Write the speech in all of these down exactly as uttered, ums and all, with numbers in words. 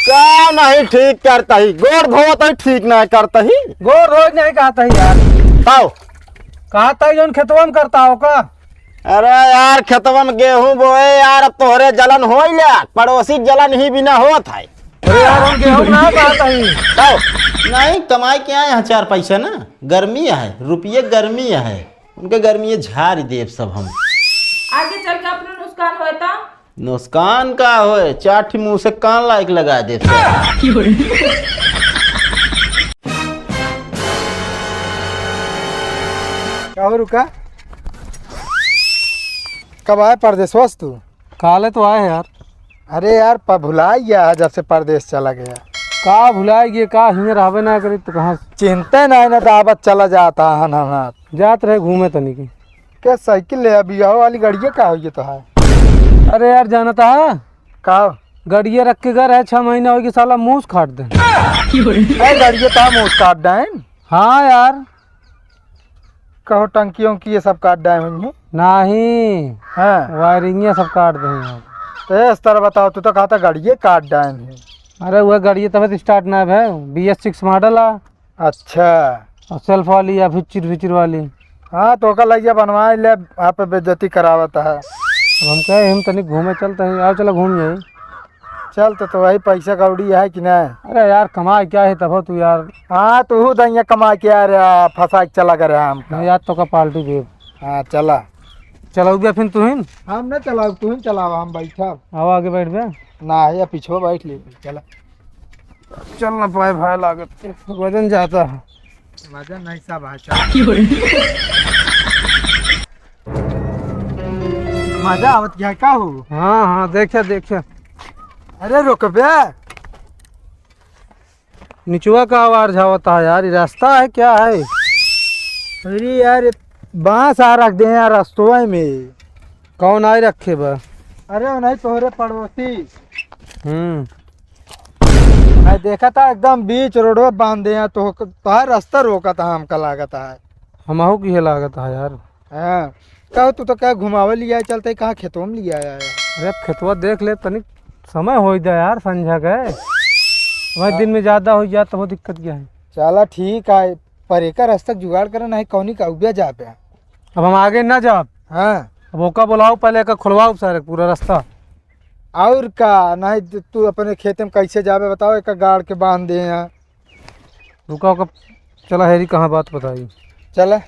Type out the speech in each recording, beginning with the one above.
का नहीं ठीक करता ही? गोड़ धोवत ही, ठीक नहीं करता ही। गोड़ धोवत नहीं कहता ही यार। तौ? कहता ही जौन खेतवा में करता हो का? अरे यार, खेतवा में गेहूं बोए यार, अब तोहरे जलन होई ले, पड़ोसी के जलन ही बिना होत है। अरे यार, हम गेहूं ना कहता ही। तौ? नहीं, कमाई के आए हैं चार पैसा ना, गर्मी है, रुपये गर्मी है, उनके गर्मी झाड़ देब सब हम। आगे चल के अपना नुकसान होए तो? नुकसान का होए, चार ठी मुंह से कान लायक लगा दे। का हो रुका? कब आए परदेसवा से तू? काले तो आए यार। अरे यार, प-, भुलाइ गया है जब से परदेस चला गया। का भुलाइ गया, का हियाँ रहबे ना करी तो कहाँ से? चिंता ना है ना, तो आवत चला जाता है ना, ना। जात रहे घूमे तनी की। के साइकिल ले अभी आओ वाली गड़िया का होइए तो है? अरे यार, जानता है? का? गड़िया रख के गए रहे, छह महीना होइगे साला मूस काट दे। ए, गड़िया का मूस काट डाइन? हाँ यार। कहो टंकी उंकी ये सब काट डाए हुई हैं? नहीं। हाँ। वायरिंग ये सब काट दे हैं। तो इस तरह बताओ, तू तो कहता गड़िया काट डाइन है। अरे वह गड़िया तबे तो स्टार्ट ना है, बी एस सिक्स मॉडल आ। अच्छा। और सेल्फ वाली या फिचिर फिचिर वाली। हाँ, तो ओकर लगिया बनवाए ले, आप बेइज्जती करावत है। अब हम कहे, हम तनिक घूमे चलते हैं, आओ चला घूम जाए। चल, तो, तो वही पैसा कौड़ी है कि नहीं? अरे यार, कमाए क्या है तब तू यार। हाँ, तू हूँ दैया कमाए के यार, आ, फंसा के चला करे हमका। नहीं यार, तो का पार्टी देब। हाँ, चला। चला, उबिया फिर तू ही। हम नहीं चलाओ, तू ही चलाओ, हम बैठब। आओ आगे बैठ बे। ना, या पीछे बैठ ले, चला। चल ना पाए भाई, लागत वजन जाता है। वजन नहीं सब है, चल। मजा आवत क्या का हो? हाँ, हाँ, देखे, देखे। अरे रुक बे। निचवा का आवाज आवता है यार, ये रास्ता है क्या है? अरे यार, बांस आ रख दे यार रस्तवा में। कौन आए रखे बा? अरे नहीं, तोहरे पड़ोसी। हम्म। मैं देखा था एकदम बीच रोडवा बांध दे हैं, तो तोहार रास्ता रोका था हमका लागत है। हमहू की है लागत है यार। हाँ, कहो तू तो क्या घुमावे लिया चलते, कहाँ खेतों में लिया आया है? अरे खेतवा देख ले, तनिक समय होई दे यार, संझा गए। वही हाँ। दिन में ज्यादा हो जात तो वो दिक्कत क्या है? चला ठीक है, पर एकर रास्ता जुगाड़ करे नहीं, कौनी का उबिया जा पे। अब हम आगे ना जाब। हाँ। अब ओका बुलाओ पहले, एका खुलवाओ सारे पूरा रास्ता। और का नहीं तो तू अपने खेते में कैसे जाबे बताओ, एका गाड़ के बांध दे यहाँ। रुका, ओका चला हेरी कहाँ बात बताई। चला।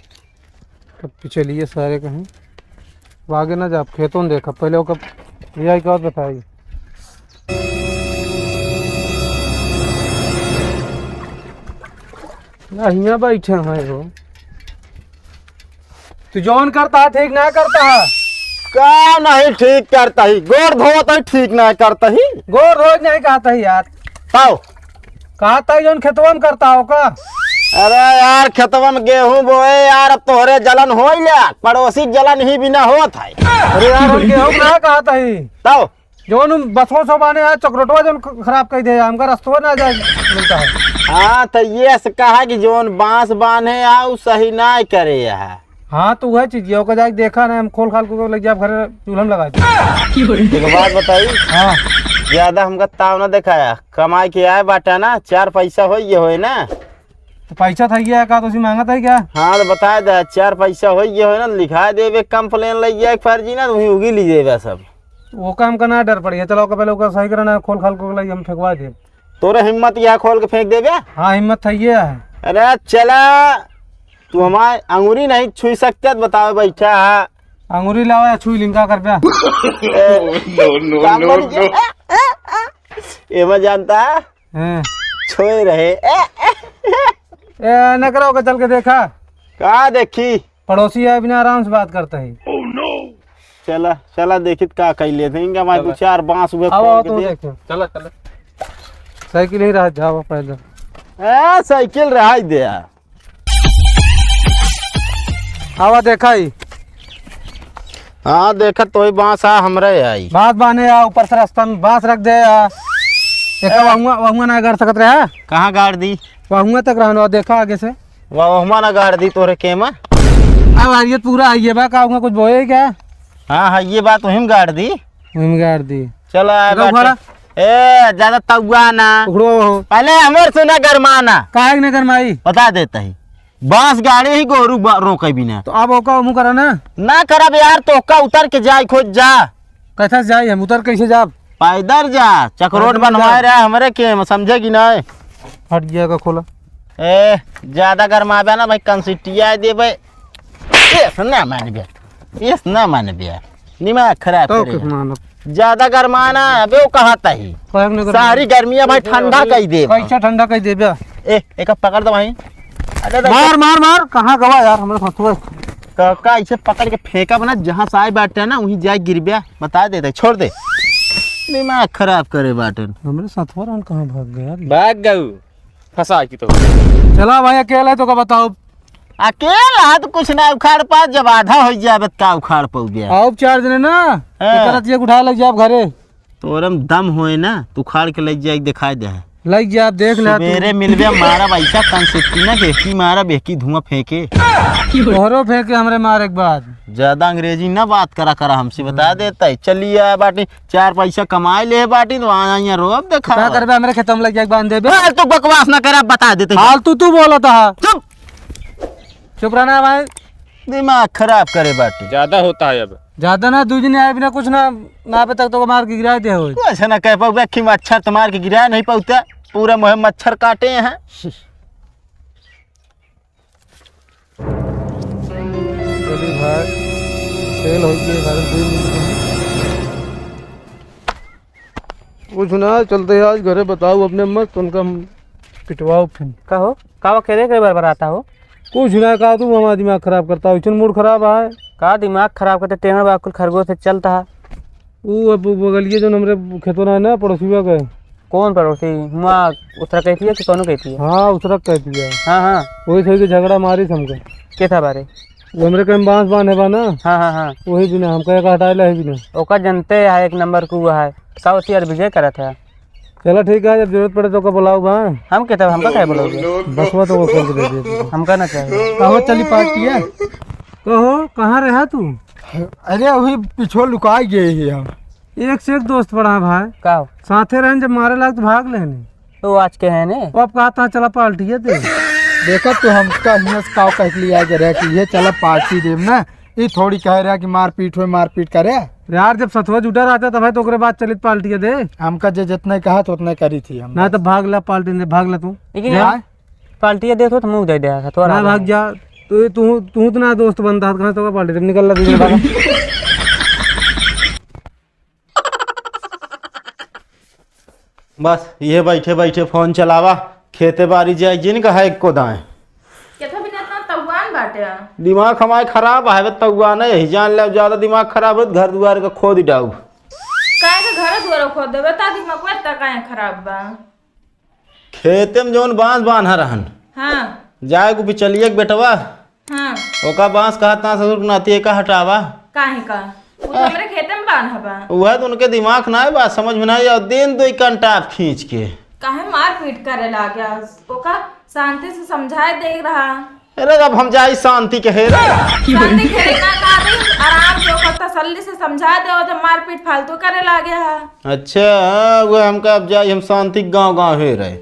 तब पिछलिए सारे कहीं। अब आगे ना जा, खेतों में देखा, पहले ओका भैया की बात बताई। ना हियाँ बैठे हैं वो। तू जौन करता है, ठीक ना करता है। का नहीं ठीक करता ही? गोड़ धोवत ही, ठीक ना करता ही। गोड़ धोवत नहीं कहता ही यार। पाओ। कहता ही जौन खेतवा में करता हो का? अरे यार, खेतवा में गेहूं बोए यार, अब तोहरे जलन होई ले, पड़ोसी के जलन ही बिना होत है। अरे यार, हम गेहूं ना कहता ही। तब? जौन बसों से बाने यार, चक्रोटवा जौन ख-, खराब कर दे, हमका रस्तवा ना जाए मिलता है। हाँ, तो ये से कहा कि जौन बांस बांधे आ, उ सही ना करे है। हाँ, तो वह चीज, ये ओकर जाके देखा ना, हम खोल खाल को लग जाए घर, चूल्हा में लगा दे। एक बात बताई। हाँ। ज्यादा हमका ताव ना दिखाया, कमाई के आए बाटा ना, चार पैसा होई ये होए ना। तो पैसा था ये का, तो उसी मांगत है क्या? हाँ, तो बताए दे, चार पैसा होई ये होए ना, लिखा देबे कंप्लेन लग जाए फर्जी ना, तो वहीं उगी ली देबे सब। वो काम का ना डर पड़ी है, चलो ओकर पहले ओकर सही करना, खोल खाल को लग हम फेंकवा दे। तोरे हिम्मत यह खोल के फेंक देबे? हाँ, हिम्मत है ये है। अरे चला, तू हमार अंगुरी नहीं छुई सकते, तो बतावे बैठा है। अंगुरी लावा या छुई लिंका कर प्या। ए, no, no, काम no, बन गया। No। एमा जानता है? हाँ। छोए रहे। ए, नकरा ओके चल के देखा। का देखी? पड़ोसी है, बिना आराम से बात करता है। चला, चला देखित का कही लेते हैं, इनका मैं चला। दो चार बांस हुए आओ, खोल आओ, के तू दे। देखो। चला, चला। साइकिल ही रहा, जाओ पैदल। ए, साइकिल रहा ही दे यार। आवा देखा ही। हाँ, देखत तो ही बांस आ हमरे आई। बांस बांधे आ, ऊपर से रास्ता में बांस रख दे आ। एका ए। वहुआ, वहुआ ना गाड़ सकत रहे। कहाँ गाड़ दी? वहुआ तक रहन, देखा आगे से। वाह, वहुआ ना गाड़ दी तोरे केमा। अब यार, ये पूरा है, ये बा, का हुआ, कुछ बोए क्या? हाँ, हाँ, ये बात वहीं में गाड़ दी। वहीं में गाड़ दी। चला, आ, गाड़ दे। ए, ज्यादा तउआ ना। उखड़ो हो। पहले हमर से ना गरमाना। काहे के ना गरमाई? बता देता ही। बांस गाड़े ही गोरू बा-, रोके बिना। तो अब ओका मुँह करा ना। ना करब यार, तो ओका उतर के जाए खोज जा। कैसे जाई हम? उतर कैसे जाब? पैदल जा, चकरोट पैदल बनवाए जा। रहे हमरे के, समझे कि नहीं? हट गया का खोला। ए, ज्यादा गरमाबे ना भाई, कंसिटिया देबे। एस ना मानबे, एस ना मानबे, दिमाग खराब तो करे। किस मानब? ज्यादा गरमाना, अबे वो कहता ही। काहे के ना गरमाई? सारी गर्मिया भाई ठंडा कई देबे। कैसे ठंडा कई देबे? ए, एक पकड़ दो भाई। अरे तो मार, मार, मार, कहाँ गवा यार, हमरे साथ में। का, का इसे पकड़ के फेंका बना, जहाँ से आए बाटे ना, वहीं जाए गिरबे। बता देते, छोड़ दे। दिमाग खराब करे बाटन। हमरे साथवा रहन कहाँ भाग गया यार? भाग गऊ, फंसा की तो। चला भाई, अकेला है तो का बताओ? अकेला है तो कुछ ना उखाड़ पा, जब आधा हो जाए तो का उखाड़ पाऊ गया? आओ चार जने ना, हाँ। एक रतिया उठा लग जाए घरे। तोरम दम होए ना, तू उखाड़ के लग जाए, दिखाई दे है। लग जाए, देख ले तू। सुबेरे मिलबे, मारा ऐसा कंसिट्टी ना, बेहकी मारा, बेहकी धुआं फेंके। तोहरो फेंके हमरे मारे के बाद। ज्यादा अंग्रेजी ना बात करा करा हमसे, बता देता है। चलिए आया बाटी, चार पैसा कमाए ले बाटी, तो वहाँ यहाँ रोब देखा। का करबे, हमरे खेतम लग जाए, बांध देबे। फालतू बकवास ना करा, बता देते। फालतू तू बोलत हा। चुप। चुप रहना भाई। दिमाग खराब करे बाटी। ज्यादा होता है अब। ज्यादा ना, दू दिन आए बिना कुछ ना, ना पे तक तो मार के गिरा दे हो। कुछ ना कह पाऊ, बेखी मच्छर तो मार के गिरा नहीं पाउता। पूरा मुहे मच्छर काटे हैं। चली भाई, फेल हो गए सारे दो मिनट में। कुछ ना, चलते हैं आज घरे, बताओ अपने मत, उनका हम पिटवाओ फिर। का हो? का अकेले कई बार बराता हो? कुछ ना, का तू हमारा दिमाग खराब करता हो, इतन मूड खराब है। का दिमाग खराब करते, टेढ़ बा कुल खरगोश से चलता है। ऊ अब बगलिए जो हमरे खेतवा ना है ना, पड़ोसिया के। कौन पड़ोसी? हुआ उतरा कहती है कि कौनो कहती है? हाँ, उतरा कहती है। हाँ, हाँ। वही सही के झगड़ा मारी हमके। के था बारे? वो हमरे कहीं बांस बांधे बा ना। हाँ, हाँ, हाँ। वही बिना हमका एक हटाए ला है बिना। ओका जनते है, एक नंबर को हुआ है। का होती यार विजय करत है? चला ठीक है, जब जरूरत पड़े तो ओका बुलाओ बा। हम के तब हमका काहे बुलाओगे? बस वो तो वो खोल के दे दे। हमका ना चाहिए। कहो चली पार्टी है। कहो, कहाँ रहा तू? अरे अभी पीछे लुकाई गए ही हम। एक से एक दोस्त पड़ा है भाई। का हो? साथे रहन, जब मारे लाग तो भाग लेने। तो आज के है ने? वो अब कहा था चला पार्टी है दे। देखा तू हमका हियां से काव कह के लिया के रहे कि ये चला पार्टी देम ना, ये थोड़ी कह रहा कि मारपीट हो, मारपीट करे। यार जब सथवा जुटा रहता तब है तो ओकरे बाद चलित पार्टी है दे। हमका जे जितने कहा तो उतने करी थी हम। ना तो भाग ला पार्टी दे, भाग ला तू। लेकिन जा। यार पार्टी दे तो, तो मुंह दे दे सथवा ना रहा भाग है। जा। तू, तू, तू तो ना दोस्त बनता, कहाँ तो का पार्टी दे, निकल ला तू, भाग। बस, ये बैठे बैठे फोन चलावा, खेते बारी जाए, जिन कहा एको दाएं। केथा बिना इतना तउआन बाटे? दिमाग हमारे खराब है, बे तउआन है, यही जान ले, ज्यादा दिमाग खराब हो तो घर दुआर का खोद डाउ। काहे के घर दुआर खोद देबे, ता दिमाग में इतना काहे खराब बा? खेते में जौन बांस बांधा रहन, हाँ। जाए को बिचलिया के बेटवा, हाँ। ओका बांस कहत ना ससुर के नाती एका हटावा। काहे का? वो तो आह। हमरे खेते में बांधा बा। वह तो उनके दिमाग ना है, बात समझ में ना आई। और दिन दो कंटाप खींच के। काहे मारपीट करे लाग गया? ओका शांति से समझाए दे रहा। अरे अब हम जाई शांति के हेरे। शांति के हेरे ना कहा दे, आराम से ओका तसल्ली से समझा दे, वो तो मारपीट फालतू करे लाग गया है। अच्छा, हाँ, वो हमका अब जाई हम शांति गांव गांव हेरे।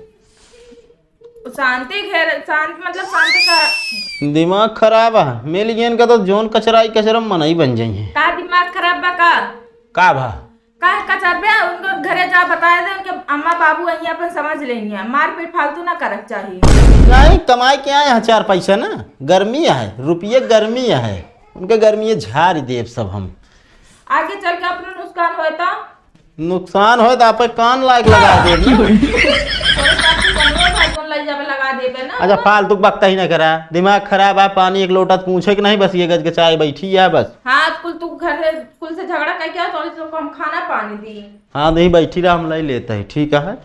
शांति घेर, शांत मतलब शांति का। दिमाग खराब है, मिल गए इनका तो जौन कचरा ही कचरा मनई बन जाइए। का दिमाग खराब बा का? का भा? का कचरबे? उनको घरे जा बताए दे, उनके अम्मा बाबू वहीं अपन समझ लेनी है। मारपीट फालतू ना करक चाहिए। नहीं, कमाई के आए हैं चार पैसा ना, गर्मी है, रुपये गर्मी है, उनके गर्मी झाड़ देब सब हम। आगे चल के अपना नुकसान होए तो? नुकसान होए तो आप कान लायक लगा देब ना। तोरे साथ के कमरो भाई कौन लई जाबे लगा देबे ना। अच्छा, फालतू बकता ही ना करा, दिमाग खराब है, पानी एक लोटा तो पूछे के नहीं, बस ये गज के चाय बैठी है बस। हाँ, कुल तू घर से, कुल से झगड़ा करके आ, तो हम खाना पानी दी। हाँ, नहीं बैठी रहा, हम लाई लेते हैं, ठीक है।